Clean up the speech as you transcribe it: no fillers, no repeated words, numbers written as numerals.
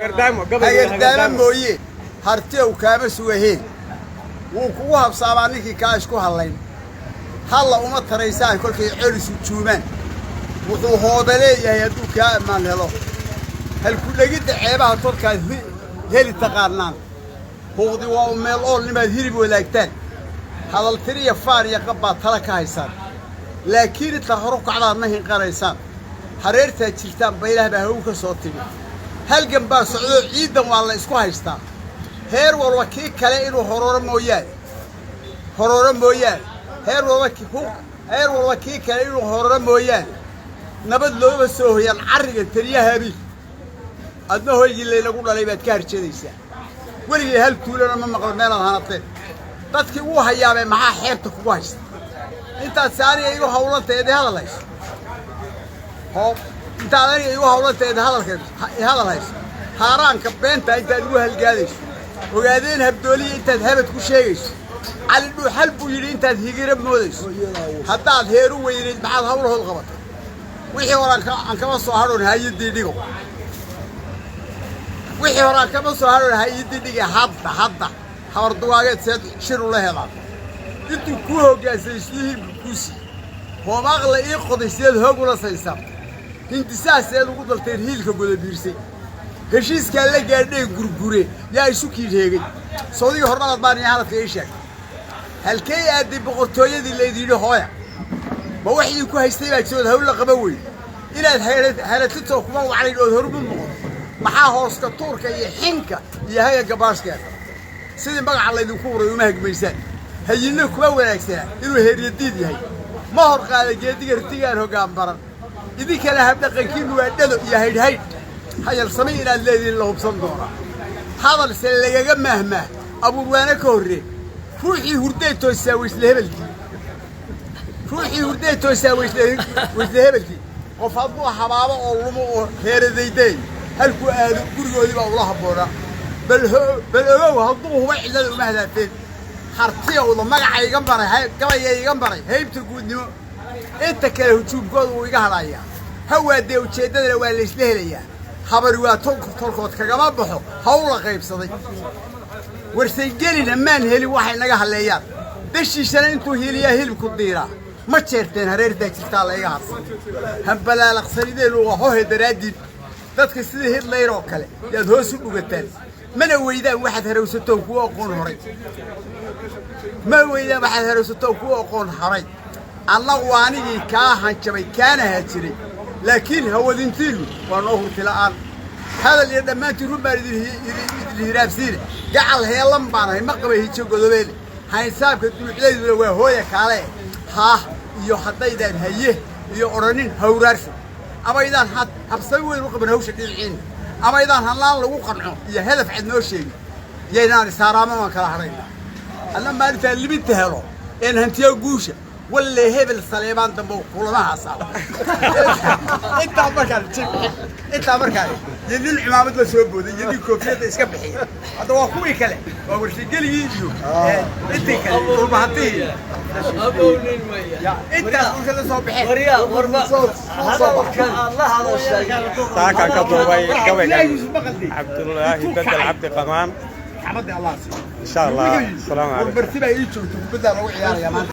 Hagardaamo mooye, hartiyow kaama sugaheen. Wuu kugu habsaabaa ninkii kaa isku hallayn. Halla uma taraysaan kolkay celisu juumaan. Wuxuu hooda leeyahay hadduu kaa ammaan helo. Halkudhegidda ceebaha tolkaad heli taqaannaan. Huuqdi waa u meel oolnimaad hilib wadaagtaan. Hadaltiriya faar iyo qab baad tala ka haysaan, laakiin intaad horu kacdaad ma hinqanaysaan. Hareertaad jirtaan baylaha baa haw ka soo timi. Halgan baa socdoo ciiddan waa la isku haystaa. Heer walba kii kale inuu hororo mooyaane, hororo mooyaane, heer walba heer walba kii kale inuu hororo mooyaane, nabad looma soo hoyaan carriga teliyaha habiil. Adna hoygii laylagu dhalay baad ka harjeedaysaa. Weligay hal tuulana ma maqlo meelaad hanateen. Dadkii wuu hayaabee, maxaa xeebta kugu haysta intaad se aniga igu hawlantay eed hadal hayso? Hoo, intaad aniga igu hawlantay eed hadalka hadal hayso, haaraanka beenta intaad igu halgaadayso, ogaadeen habdooliya intaad habad ku sheegayso, Cali Dhuuxal buu yidhi intaad higira moodayso, haddaad heeru weynayd, maxaad hawlahood qabatay? Wixii hore aan kama soo hadhoon haayadii dhigo. Wixii hore aan kama soo hadhoon haayadii dhige. Hadda habar dugaageed seed shir ula helaan? Intuu kuu hoggaansay islu hilibka kuu siiyey. Hoomaaqla ii qoday sideed hoog ula saysaabtay? Hindisaha seed ugu dalteen hiilka godabiirsay? Heshiiskaa la gaadheen Gurgure yaa isu kiidheegay? Sawdigii hornadaad baan iyo hadalka ii sheegay. Halkay aaday boqortooyadii laydiyidhi hooya? Ma wax idinku haystay baa jirood hawl la qaban weyn? Inaad haratitoo kuma wacnayn ood horuma noqoto. Maxaa hooska tuurka iyo xinka iyo hagaga baashkeeda? Sidii magaca laydinku uray uma hagmaysaan. Hayinna kuma wanaagsanaa inuu heeryadiid yahay. Ma hor qaada geediga ritigaan hoggaan baran. Idinkana habdhaqankiinnu waa dhado iyo haydhhaydh. Hayalsamay inaad leedihiin la hubsan doonaa. Hadalse lagaga maahmaah abuurwaana ka horree. Ruuxii hurday toosaa waysle hebelkii, ruuxii hurday toosaa waysle hebelkii. Qof hadduu habaabo oo lumo oo heeradayday, halkuu aado gurigoodii baa ula habboonaa. Bal ogow, hadduu huba cidlada uma hadaafeen. Hartiyowda magaca iga maray, gabaya iga maray haybta guudnimo. Inta kale hujuumkooda wuu iga hadhayaa. Hawaadee ujeeddadana waa laysla helayaa. Habari waa tolkood kagama baxo hawla qaybsaday. Warsangelina maan helin waxay naga halleeyaan. Dashiishana intuu hiiliyaa hilibku diiraa. Ma jeerteen hareertaa jirtaa la iga harsan. Hambalaalaqsanideenu waa hohe daraaddiid. Dadka sida Hitler oo kale yaad hoos u dhugataan. Mana weydaan waxaad harowsatoon kuwa aqoon horay. Ma weydaan waxaad harowsatoon kuwa aqoon horay. Annagu waa anigii kaa hanjabay kaana haajiray, laakiin hawadintiinnu waa noo hurti la'aan. Hadal iyo dhammaantiin run baan idin hiraabsiine. Gacal heellan baan ahay, ma qaba hijo godobeele. Haynsaabka duuxdayduna waa hooya kaale. Haah iyo haddaydaan haye iyo odhanin hawraarso, amaydaan habsami weyn u qaban hawsha dhinaciinna, amaydaan hanlaan lagu qanco iyo hadaf cad noo sheegin, yaynaan isaaraama waan kala hadhaynaa. Anna maalintaan libinta helo een hantiyo guusha, walle hebel Saleebaan dambe kulama haasaabo. Intaa markaan intaa markaan iyo nin cimaamad la soo booday iyo nin koofiyadda iska bixiya. Hadda waa kuwii kale, waa Warshageligii iyo intii kale, Dhulbahantihii intaas dhulka la soo baxeen. Saakan ka duubay gabaygan Cabdulaahi Bedel Cabdi Qamaan. Maxamadii Allah siiyo. Insha Allah, asalaamu calaykum. Warbarti baa ii joogta, kubaddaa lagu ciyaaraya maanta.